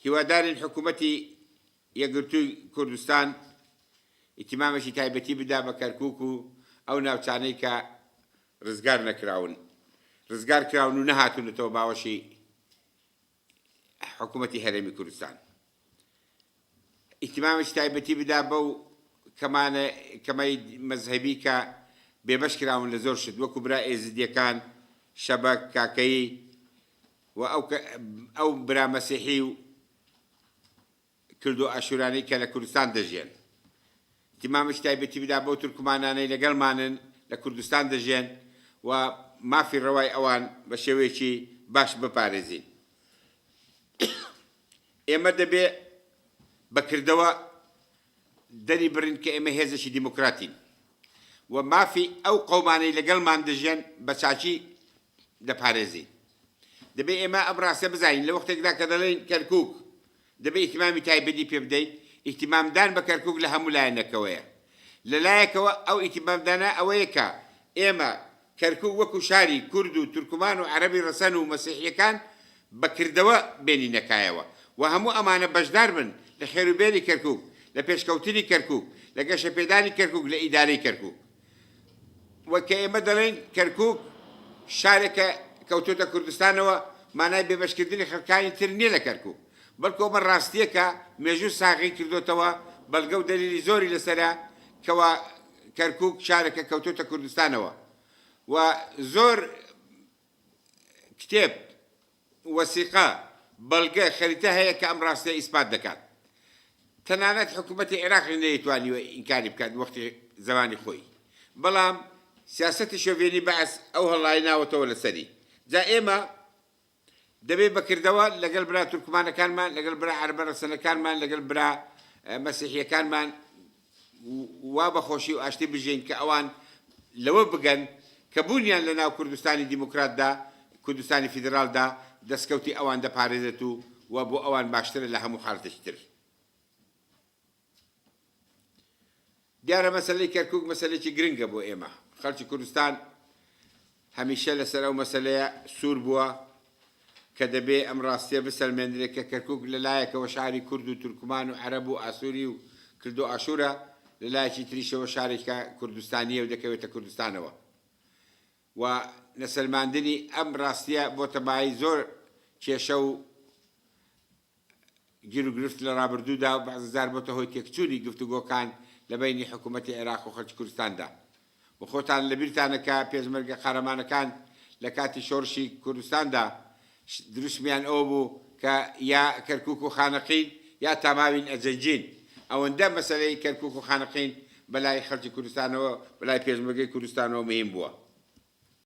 هیوادارین حکوومەتی یەکگرتووی کوردستان ئیتیمامێکی تایبەتی بدا بە کەرکووک و ئەو ناوچانەی کە ڕزگار نەکراون، ڕزگار کراون و نەهاتوونەتەوە باوەشی حکوومەتی هەرێمی کوردستان. ئیهتیمامێکی تایبەتی بدا بەو کەمانە کەمەی مەزهەبی کە بێبەش کراون لە زۆر شت وەکو برا ئێزیدیەکان، شەبەک، کاکەیی و ئەو ئەو برا مەسیحی و کلدو ئاشورانەی کە لە کوردستان دەژیێن. ئیهتیمامێکی تایبەتی بدا بەو تورکمانانەی لەگەڵمانن لە کوردستان دەژیێن و مافی ڕەوای ئەوان بە شێوەیەکی باش بپارێزین. ئێمە دەبێ بە کردەوە دەری بڕین کە ئێمە هێزێکی دیموکراتین و مافی ئەو قەومانەی لەگەڵمان دەژیەن بە چاکی دەپارێزین. دەبێ ئێمە ئەم ڕاستە بزانین لە وەختێکدا کە دەڵێین کەرکووک دەبێ ئیهتیمامی تایبەتی پێ بدەین، ئیهتیمامدان بە کەرکووک لە هەموو لایەنێکەوەیە. لە لایەکەوە ئەو ئیهتیمامدانە ئەوەیە کە ئێمە کەرکوک وەکو شاری کورد و تورکمان و عەرەبی ڕەسەن و مەسیحیەکان بە کردەوە بێنینە کایەوە و هەموو ئەمانە بەشدار بن لە خێروبێری کەرکوک، لە پێشکەوتنی کەرکوک، لە گەشەپێدانی کەرکوک، لە ئیدارەی کەرکوک. و کە ئێمە دەڵێین کەرکوک شارێکە کەوتۆتە کوردستانەوە مانای بێبەشکردنی خەڵکانی تر نیە لە کەرکوک، بەڵکو ئەمە ڕاستیەکە مێژوو ساغی کردۆتەوە، بەڵگە و دەلیلی زۆری لەسەرە کەوا کەرکوک شارێکە کەوتۆتە کوردستانەوە و زۆر کتێب، وەسیقە، بەڵگە، خەریتە هەیە کە ئەم ڕاستیە ئیسپات دەکات. تەنانەت حکوومەتی عێراقیش نەیتوانیوە ئینکاری بکات وەختی زەمانی خۆی. بەڵام سیاسەتی شۆڤێنی بەعس ئەو هەڵڵای ناوەتەوە لەسەری. جا ئێمە دەبێ بە کردەوە لەگەڵ برا تورکمانەکانمان، لەگەڵ برا عەرەبە ڕەسەنەکانمان، لەگەڵ برا مەسیحییەکانمان وا بە خۆشی و ئاشتی بژین کە ئەوان لەوە بگەن کە بوونیان لە ناو کوردستانی دیموکراتدا، کوردستانی فیدراڵدا دەسکەوتی ئەوان دەپارێزێت و و بۆ ئەوان باشترە لە هەموو حاڵەتێکی تر. دیارە مەسەلەی کەرکوک مەسەلەیەکی گرنگە بۆ ئێمە خەڵکی کوردستان هەمیشە لەسەر ئەو مەسەلەیە سوور بووە کە دەبێ ئەم ڕاستیە بسەلمێندرێت کە کەرکوک لە لایەکەوە شاری کورد و تورکمان و عەرەب و ئاسوری و کلدۆ ئاشورە لە لایەکی تریشەوە شارێکە کوردستانیە و دەکەوێتە کوردستانەوە و نەسەلماندنی ئەم ڕاستیە بۆتە مایەی زۆر کێشە و گیروگرفت لە ڕابردوودا و بەعزە جار بۆتە هۆی تێکچوونی گفتوگۆکان لە بەینی حکوومەتی عێراق و خەڵکی کوردستاندا و خۆتان لە بیرتانە کە پێشمەرگە قارەمانەکان لە کاتی شۆڕشی کوردستاندا دروشمیان ئەوە بوو کە یا کەرکووک و خانەقین یا تا ماوین ئەجەنگین ئەوەندە مەسەلەی کەرکووک و خانەقین بە لای خەڵکی کوردستانەوە بە لای پێشمەرگەی کوردستانەوە مهیم بووە.